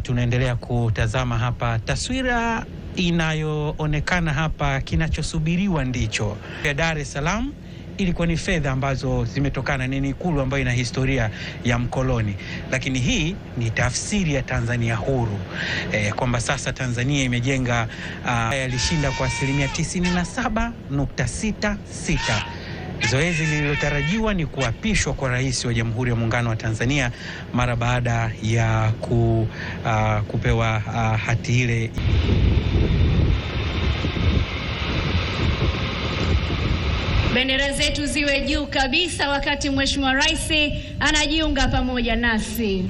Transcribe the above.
Tunaendelea kutazama hapa taswira inayoonekana hapa, kinachosubiriwa ndicho ya Dar es Salaam ilikuwa ni fedha ambazo zimetokana ni Ikulu ambayo ina historia ya mkoloni, lakini hii ni tafsiri ya Tanzania huru kwamba sasa Tanzania imejenga. Yalishinda kwa asilimia 97.66. Zoezi lililotarajiwa ni kuapishwa kwa rais wa Jamhuri ya Muungano wa Tanzania mara baada ya kupewa hati ile. Bendera zetu ziwe juu kabisa wakati Mheshimiwa Rais anajiunga pamoja nasi.